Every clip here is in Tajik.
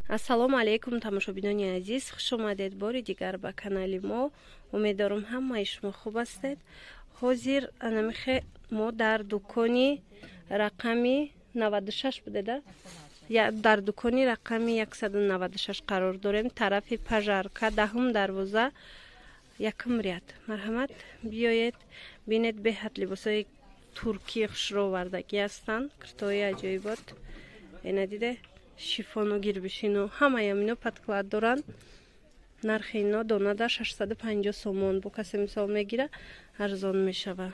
Ассалому алайкум, тамошобинони азиз, хуш омадед бори дигар ба канали мо. Умеддорум, ҳамаи шумо хуб ҳастед. Ҳозир анамихе мо дар дукони рақами 96 будеда, дар дукони рақами 196 қарор дорем, тарафи Пожарка, даҳум дарвоза, якум ряд. Марҳамат, биёед, бинед, беҳад либосҳои туркии хушро овардагӣ ҳастанд, киртои аҷоибот. Ина диде, шифону гирбишину ҳамаям ино подклад доранд. Нархи ино донада 650 сомон. Бо касе мисол мегира, арзон мешава.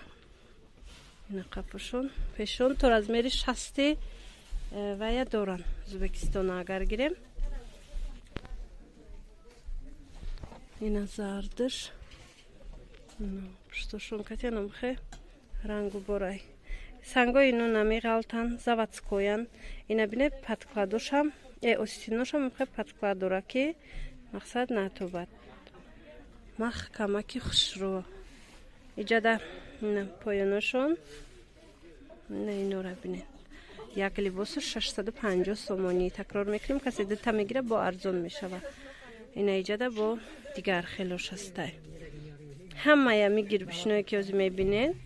Ина қапушон пешон то размери 60 вая доранд. Ӯзбекистона агар гирем, ина зардаш пуштошон катянамхе рангу борай. Сангои ино намеғалтанд, заводскоян. Ина бине, подкладошам, остиношам мехе подклад дора, ки мақсад натобад, маҳкамаки хушрӯ. Иҷада ина поёношон, ина инора бинед. Як либосу 650 сомонӣ. Такрор мекунем, касе дута мегира, бо арзон мешава. Ина иҷада бо дигар хелош ҳастай. Ҳамая ми гирбишиное, ки ҳозир мебинед,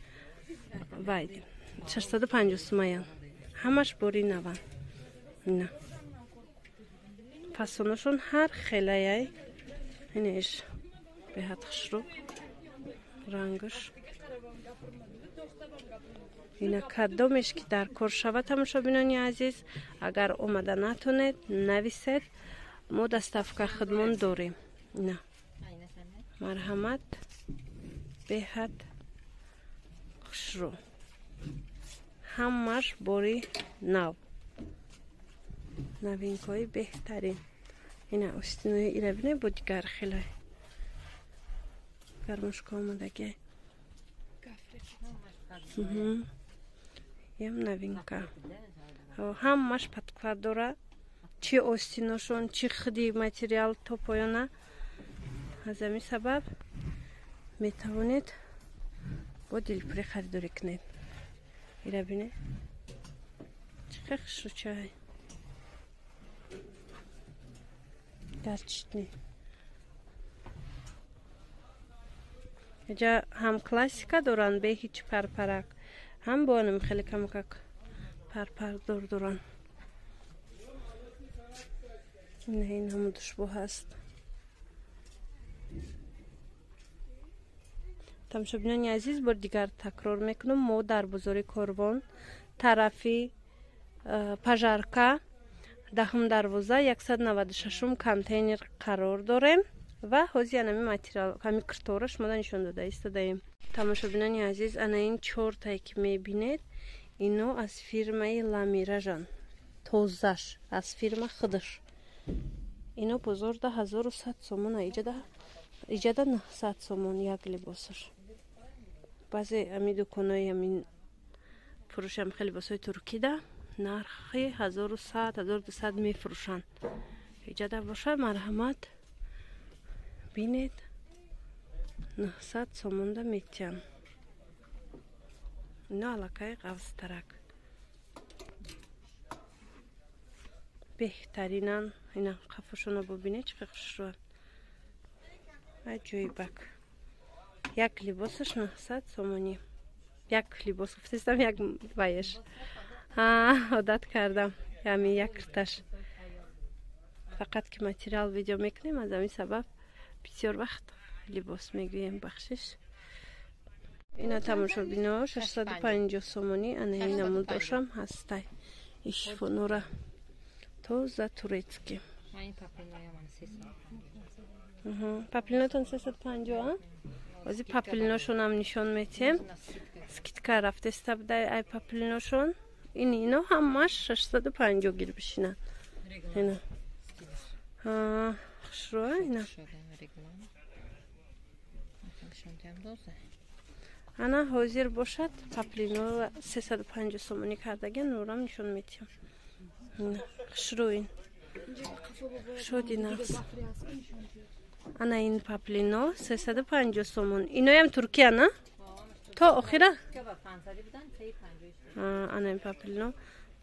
вай 650 сумаян, ҳамаш бори наван. Ина фасонашон ҳар хелаяй. Инеш беҳад хушрӯ рангаш. Ина кадомеш ки дар кор шава, тамошобинони азиз, агар омада натонед, нависед, мо доставка худмон дорем. Ина марҳамат, беҳад хушрӯ, ҳамаш бори нав, новинкаҳои беҳтарин. Ина остинои ира бине, бо дигар хелай гармошка омадагиай. Ям новинка, ҳамаш подклад дора, чи остиношон, чи худи материал то поёна. Аз ҳамин сабаб метавонед бо дилпурӣ харидорӣ кунед. Ира бине, чӣ хел хушрӯчай, гарчитни. Иҷа ҳам классика доранд, бе ҳеҷ парпарак, ҳам бо анам хеле камакак парпардор доранд. Ина ин ҳамун душбо ҳаст. Тамошобинони азиз, бор дигар такрор мекунам, мо дар бозори Корвон, тарафи Пожарка, даҳум дарвоза, 196-ум контейнер қарор дорем ва ҳозир анами материал, ҳами киртора шумода нишон дода истодаем. Тамошобинони азиз, ана ин чортае, ки мебинед, ино аз фирмаи Ламиражан, тозаш аз фирма худаш. Ино бозорда 1100 сомона, иҷада 900 сомон як либосаш. Баъзе ами дуконои ҳамин фурӯшам хеле либосҳои туркида нархи 1100, 1200 мефурӯшанд. Иҷада боша, марҳамат, бинед, 900 сомонда метиҳанд. Ино аллакай ғафзтарак, беҳтаринан. Ина қафошонро бубинед, чӣ хел хушрӯанд, аҷоибак. Як либосаш 900 сомонӣ. Як либос гуфтистам, як ваеш одат кардам, ҳамин як кирташ. Фақат ки материал видео мекунем, аз ҳамин сабаб бисёр вақт либос мегӯем, бахшиш. Ина, тамошобино, 650 сомонӣ. Ана ин намудошам ҳастай, ишфонора тоза турецкий. Паплинотон 350. Ози паплиношонам нишон метиҳем, скидка рафтеста будай ай паплиношон. Ин ино ҳамаш 650 гир бишинанд. Ина хушрӯа. Ина ана ҳозир бошад, паплино 350 сомонӣ кардаги, нурам нишон метиҳам. Хушрӯ ин, шоди нақс. Ана ин паплино 350 сомон. Иноям туркия на то охира. Ана ин паплино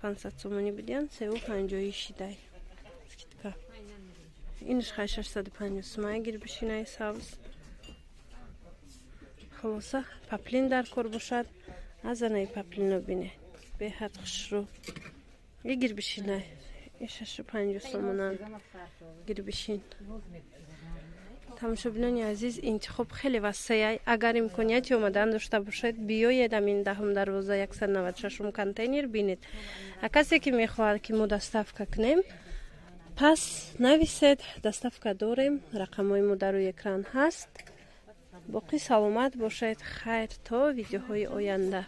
500 сомонӣ будиян, 350 шидай, скидка. Инаш хай 650 сумай, гирбишинаи сабз. Хулоса, паплин дар кор бошад, аз анаи паплино бинед, беҳад хушрӯ. И гирбишинай, и 650 сомонан гирбишин. Тамошобинони азиз, интихоб хеле васеяй. Агар имконияти омадан дошта бошед, биёед амин даҳум дарвоза, 196-ум контейнер, бинед. А касе ки мехоҳад, ки мо доставка кунем, пас нависед, доставка дорем. Рақамҳои мо дар рӯи экран ҳаст. Боқӣ саломат бошед. Хайр, то видеоҳои оянда.